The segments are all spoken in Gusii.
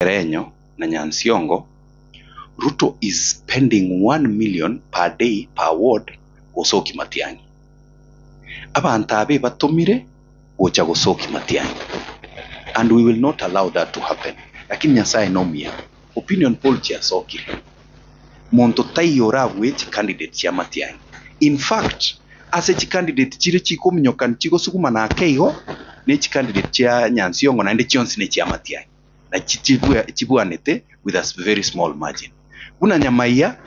Ekerenyo na Nyansiongo, Ruto is spending 1 million per day per ward gosokia Matiang'i. Abanto aba ebatomire gocha gosokia Matiang'i and we will not allow that to happen. Lakini Nyasaye nomuya, opinion poll chiasokire, monto taiyo orabue chicandidate chia Matiang'i. In fact, ase chicandidate chire chikominyokani chigosugumana ake igo, ne chicandidate chia Nyansiongo naende chionsi nechia Matiang'i. na chibwanete with a very small margin. Buna Nyamaiya,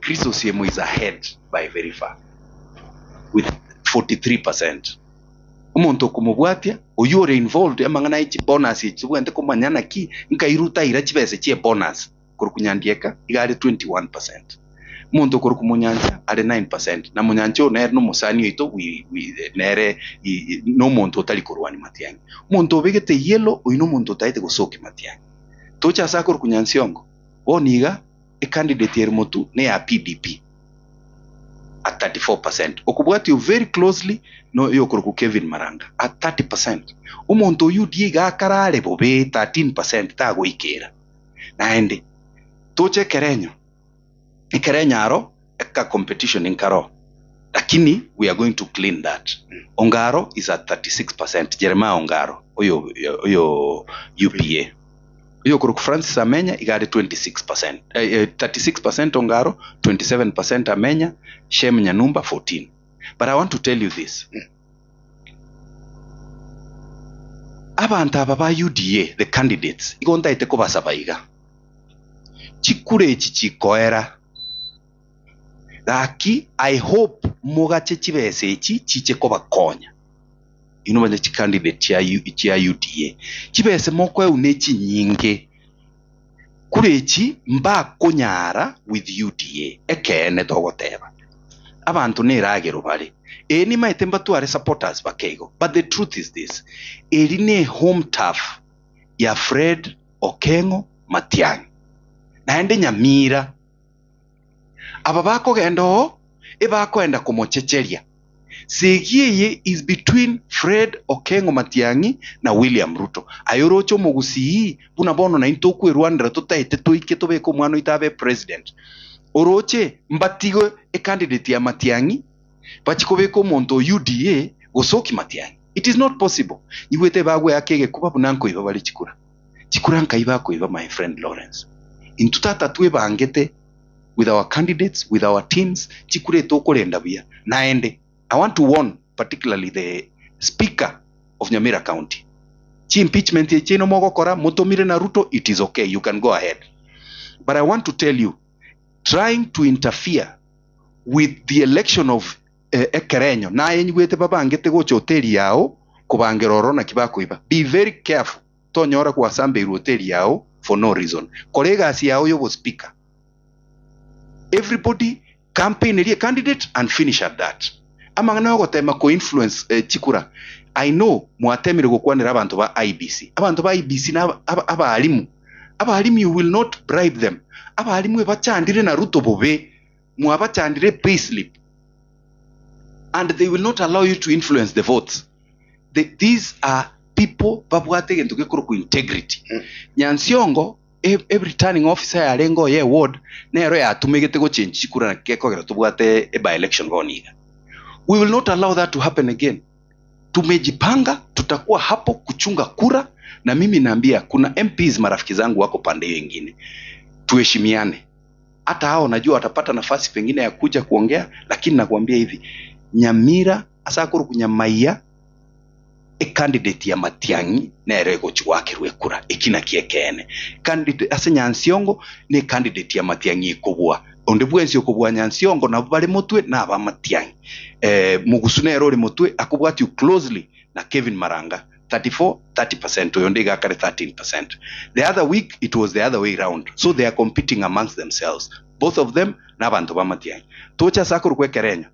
Chris Osiemo is ahead by very far with 43 percent. Omonto okomobwatia, oyio ore involved amang'ana aye chibonus echi tobwenerete komanya naki nkai Ruto aira chibesa chie bonus korwa Nyandieka iga are 21 percent. Omonto okorokwa Monyancha are 9 percent na Monyancha oyo nere nomosani oito nere nomonto otari korwania Matiang'i. Omonto obegete yellow oyio nomonto otaete gosokia Matiang'i. Toche ase akorokwa Nyansiongo, bono iga ecandidate ere motwe neya PDP at 34 percent. Okobwatia very closely noyokorokwa Kevin Maranga at 30 percent. Omonto oyio UDA iga akarare bobe 13 percent tagoikera. Naende toche ekerenyo. Ekero enyaro eka competition nkaro lakini we are going to clean that. Ongaro is at 36%, Jeremiah Ongaro oyo oyo UPA. Oyo okorokwa Francis Amenya iga are 26%, 36% Ongaro, 27% Amenya, Shem Nyanumba 14. But I want to tell you this, abanto aba ba UDA, the candidates, igo ntaete kobasaba iga. Chikura echi chikoera. Gaki I hope mogache chibesa echi chiche kobakonya inwe banya chicandidate chia chia UDA. Chibesa mokoewa nechinyinge, kura echi mbakonyara with UDA ekeene togoteba. Abanto neragero bare. Ee nimaete mbatware supporters bake igo but the truth is this, eri ne home turf ya Fred Okeng'o Matiang'i, naende Nyamira. Aba bakogenda oo ebakoenda komochecheria. Segi eye is between Fred Okeng'o Matiang'i na William Ruto. Aye oroche omogusii buna bono naintwe tokwerwanera totaete toike tobeke omwana oito abe president. Oroche mbatige ecandidate ya Matiang'i bachie kobeka omonto o UDA gosoki Matiang'i. It is not possible. Nyigwete bagweaka egekuba buna nkoiba bare chikura. Chikura nkai bakoiba my friend Lawrence. Intwe tata twebangete with our candidates, with our teams, chikura etokorenda buya. Naende I want to warn particularly the speaker of Nyamira county. Chi impeachment echi chiaino mogokora motomire na Ruto it is okay you can go ahead. But I want to tell you trying to interfere with the election of ekerenyo, naye nyigwete babangete gocha hoteli yao kobangera ororo naki bakoiba. Be very careful tonyora gwasambeirwe hoteli yao for no reason. Kora egasi yao y'obospeaker. Everybody campaign eria candidate and finish at that. Amang'ana yogotema ko influence chikura, I know mwatemire gokwanera abanto ba IEBC. Abanto ba IEBC na abalimu, abalimu you will not bribe them. Abalimu ebachandire na Ruto bobe. Mwabachandire payslip and they will not allow you to influence the votes. The, these are people babwate egento gekorokwa integrity. Nyansiongo e, e returning officer yarenge oye ward nero yatumegete gochange chikura naki gekogera tobwate e by election bono iga. We will not allow that to happen again. Tumejipanga, tutakuwa hapo kuchunga kura, na mimi naambia kuna MPs marafiki zangu wako pande hiyo ingine, tuheshimiane hata hao najua watapata nafasi pengine ya kuja kuongea, lakini nakwambia hivi Nyamira ase akorokwa Nyamaiya ecandidate ya Matiang'i nere egochi goakerwa ekura eki naki ekeene. Candidate ase Nyansiongo ne ecandidate ya Matiang'i ekobua onde bwensi okobua Nyansiongo nabwo bare motwe na aba Matiang'i. Eh, Mugusu nere ore motwe akobwatiwa closely na Kevin Maranga 34 30% oyonde iga akare 13%. The other week it was the other way round so they are competing amongst themselves both of them nabanto ba Matiang'i. Toche ase akorokwa ekerenyo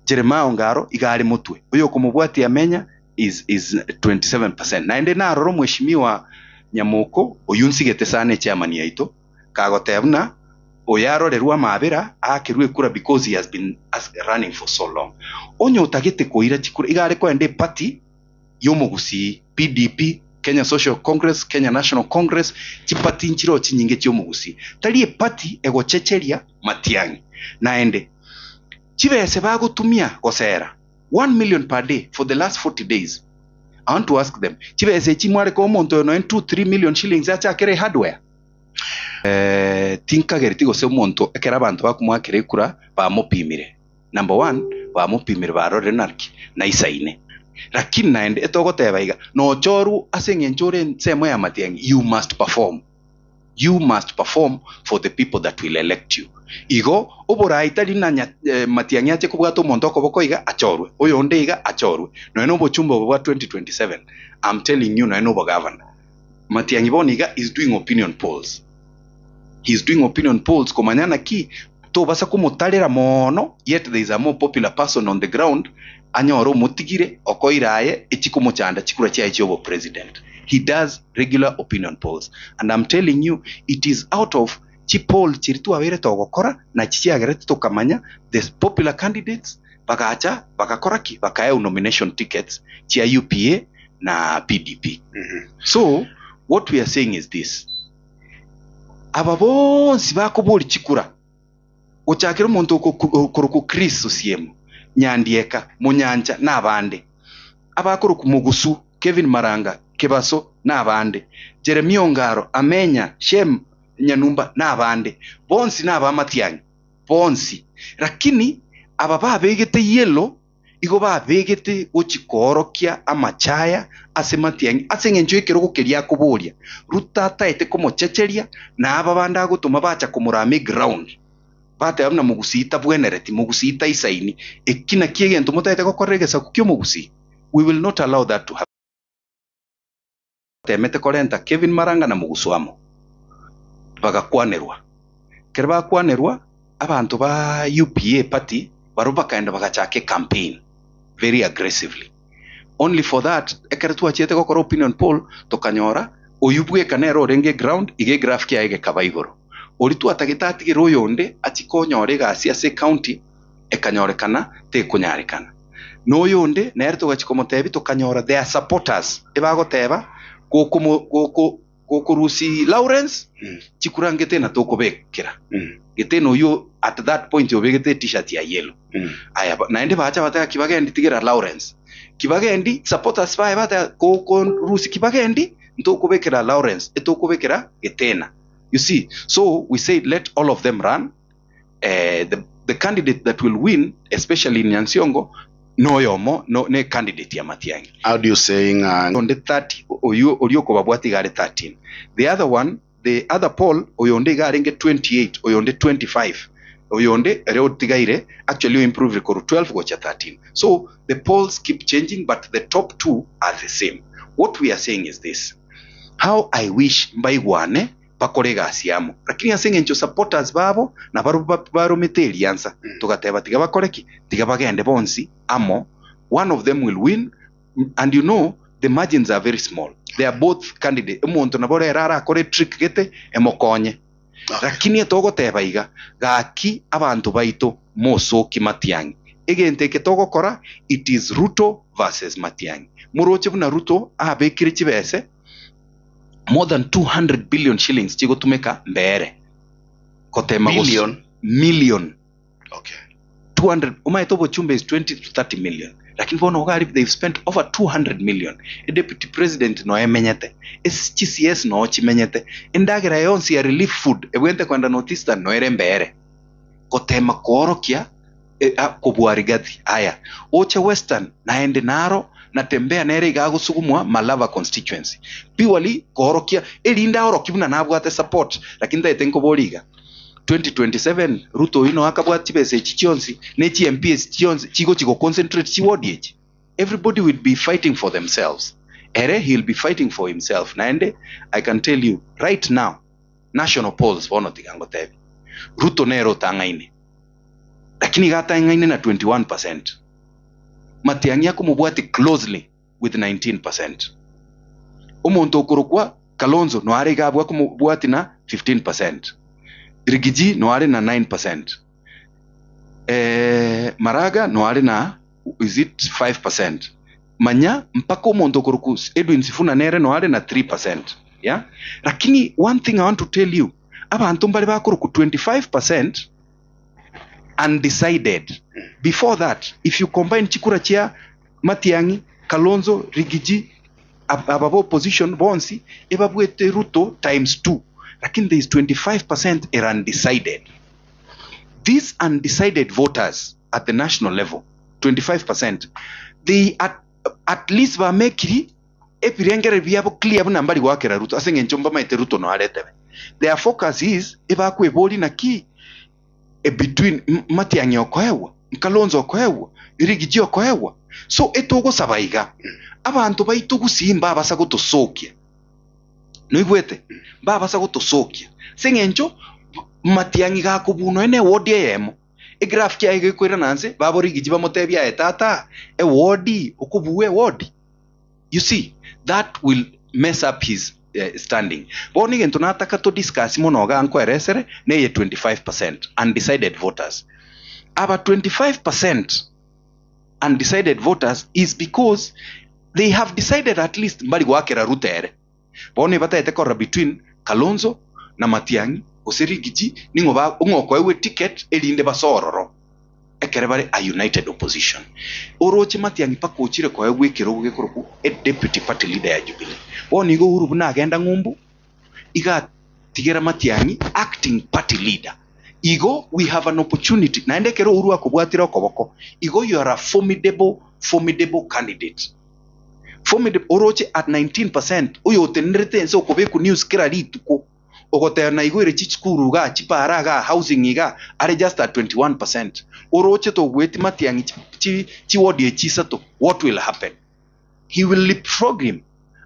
Jeremiah Ongaro iga are motwe oyokomobwatia Amenya is is 27% naende naroro mweshimiwa Nyamoko oyio nsigete sana echairman yaito kagoteba buna oyo arorerwe amabera aakerwe ekura because he has been running for so long. Onye otagete koira chikura iga are koenda eparty y'omogusii, PDP, Kenya Social Congress, Kenya National Congress, chiparty nchireo chinyinge chi'omogusii. Tari eparty egochecheria Matiang'i. Naende, chibese bagotumia gosera, one million per day for the last 40 days. I want to ask them, chibesa echi mware koa omonto oyo nonya 2, 3 million shillings achakere ehardware? Tinkagereti gose omonto ekero abanto bakomoakera ekura bamopimire. Number one, bamopimire barorire naki naisaine. Lakini naende etogoteba iga, nochorwe ase eng'encho ore ensemo ya matiang'i, you must perform. You must perform for the people that will elect you. Igo oborai tari na matiang'i ache kobwata omonto okoboko iga achorwe, oyonde iga achorwe. Nonya na obochumbe obo bwa 2027, I'm telling you nonya na obogavana. Matiang'i bono iga is doing opinion polls. He is doing opinion polls komanya naki tobasa komotarera moono yet there is a more popular person on the ground anyore omotigire okoira aye echi komochanda chikura chiaye chia obo president. He does regular opinion polls and I'm telling you it is out of chi poll chiria twabeire togokora nachi chiagerete tokamanya the popular candidates bagacha bagakora ki? Bakaewa nomination tickets chia UPA na PDP. So what we are saying is this, aba bonsi bakoboria chikura, gochakera omonto okorokwa Chris Osiemo, Nyandieka, Monyancha na abande, abakorokwa Mogusu, Kevin Maranga, Kebaso na abande, Jeremia Ongaro, Amenya, Shem Nyanumba na abande, bonsi nabamatiang'i bonsi. Lakini aba babegete yellow igo babegete gochia koorokia amachaya ase matiang'i, ase engencho y'ekerogo keria akoboria. Ruto ataete komochecheria, na aba bande agotoma bacha komorama eground, bateba buna mogusii tabwenereti, mogusii taisaini. Eki nakio egento motaete gokorera egesaku ki'omogusii? We will not allow that to happen. Batemete korenta Kevin Maranga na Mugusu amo, bagakwanerwa. Ekero bakwanerwa, abanto ba UPA party barobwo bakaenda bagachaka ecampaign very aggressively. Only for that, ekero twachiete gokora opinion poll, tokanyora oyio bweka nere orenge eground, iga egraph kiaye gekaba igoro. Oria twatagete atigere oyonde achie konyora egasi ase ecounty, ekanyorekana tekonyarekana. Na oyonde nere togachia komotebia tokanyora their supporters ebagoteba gokomo goko gokorusia Lawrence chikura ngetena tokobekera getena oyio at that point obegete e-tshirt ya yellow. Aya naende bacha bateba kibagendi tigera Lawrence. Kibagendi supporters baye bateba gokorusia kibagendi ntokobekera Lawrence etokobekera getena. You see so we said let all of them run the, the candidate that will win especially in Nyansiongo noyomo no, ne candidate ya Matiang'i. How do you say ng'a. Onde 30 oyio oria okobabwata iga are 13 the other one the other poll oyonde iga arenge 28 oyonde 25 oyonde ere otigaire actually o improvire korwa 12 gocha 13 so the polls keep changing but the top two are the same what we are saying is this how I wish mbaigwane bakore egasi amo. Lakini ase engencho supporters babo nabarobwo baromete eriansa, togateba tiga bakore ki? Tiga bagende bonsi amo, one of them will win, and you know the margins are very small, they are both candidate, omonto nabo rero arakore etrick gete emokonye. Lakini etogoteba iga, gaki abanto baito mosoki Matiang'i, egento eke togokora it is Ruto versus Matiang'i. Moroche buna Ruto abekire chibese, more than 200 billion shillings chigotumeka mbeere gotema gos- Billion? million Okay. 200 omanyete obochumbe is 20 to 30 million lakini bono iga aria they've spent over 200 million e deputy president noyo emenyete ase chi CS noyo chimenyete endagera yonsi ya relief food ebwenerete kogenda North Eastern noyo ere mbeere gotema koorokia kobua Rigathi. Aya, oche Western naende naro Natembeya nere iga agosugumwa Malava constituency purely koorokia erinde aorokie buna nabwate support lakini ntagete nkoborie iga 2027 Ruto oyio noe akabwate chibesa echi chionsi ne chi MP echi chionsi chigochi go concentrate chi ward echi everybody will be fighting for themselves ere he will be fighting for himself naende I can tell you right now national polls bono tiga ngotebie Ruto nere otang'aine Lakini iga atang'aine na 21 percent. Matiang'i akomobwatia closely with 19 percent. Omonto okorokwa Kalonzo noyo are iga abwo akomobwatia na 15 percent. Rigiji noyo are na 9 percent. Maraga noyo are na is it 5 percent. Manya mpaka omonto okorokwa Edwin Sifuna nere noare na 3%. Yeah? Lakini one thing I want to tell you, abanto mbare bakorokwa 25% undecided. Before that, if you combine chikura chia Matiang'i, Kalonzo, Rigiji, aba ba opposition bonsi, ebabwete Ruto times two. Lakini there is 25% ere undecided. These undecided voters at the national level, 25%, they at, at least bamekiri ebirengererio biabo clear buna mbari goakera Ruto ase eng'encho mbamaete Ruto no aretebe. Their focus is ebakweboria naki between Matiang'i okoegwa, Kalonzo okoegwa, Rigiji okoegwa. So etogosaba iga, abanto baito gusii mbabasa gotosokia. Noigwete? Mbabasa gotosokia. Ase eng'encho Matiang'i gakobua nonya na eward eyemo, egraph kiaye gekoirana nse, babo Rigiji bamotebie aye tata, eward, okobua eward? You see, that will mess up his standing. Bono egento nataka to discuss mono iga nkoeresere neye 25% undecided voters. Aba 25% undecided voters is because they have decided at least mbari goakera Ruto ere. Bono ebatagete korora between Kalonzo na Matiang'i gose Rigiji ning'o ba ng'o okoegwa eticket erinde basoe ororo ekere bare a united opposition. Oroche Matiang'i mpaka ochire koegwa ekerogo gekorokwa e deputy party leader ya Jubilee. Bono igo Uhuru buna agenda ng'umbu iga atigera Matiang'i acting party leader. Igo we have an opportunity naende ekero Uhuru akobwatire okoboko igo you are a formidable formidable candidate. Formidable oroche at 19% oyo otenenerete ense okobekwa news kera rituko ogoteba naigoire chisukuru igaa chipara igaa housing igaa are just at 21% oroche togweti matiang'i chi chi ward echi isato what will happen? He will leapfrog him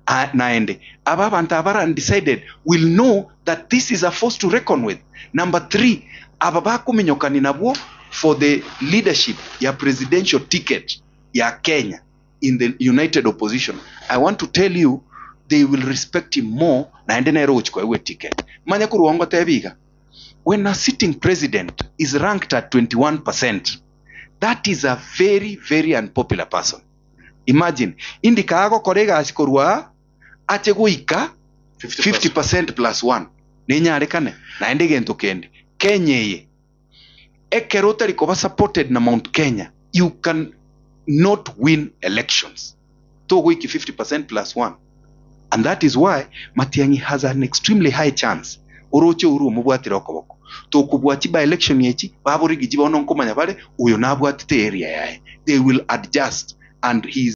ah naende aba abanto aba bare undecided will know that this is a force to reckon with. Number three aba bakominyokani nabwo for the leadership ya presidential ticket ya Kenya in the united opposition I want to tell you they will respect him more naende nere ogochia koegwa eticket. Manya korwa ngotebia iga when a sitting president is ranked at 21% that is a very very unpopular person. Imagine indi kagokora egasi korwa aa ache goika 50% plus one nenyarekane naende egento kende Kenya eye ekero otari koba supported na Mount Kenya you can not win elections togoiki 50% plus one and that is why Matiang'i has an extremely high chance oroche Uhuru omobwatire okoboko tokobua chi by election echi baborigi bono nkomanya bare oyo nabwatete area yaye they will adjust and he is.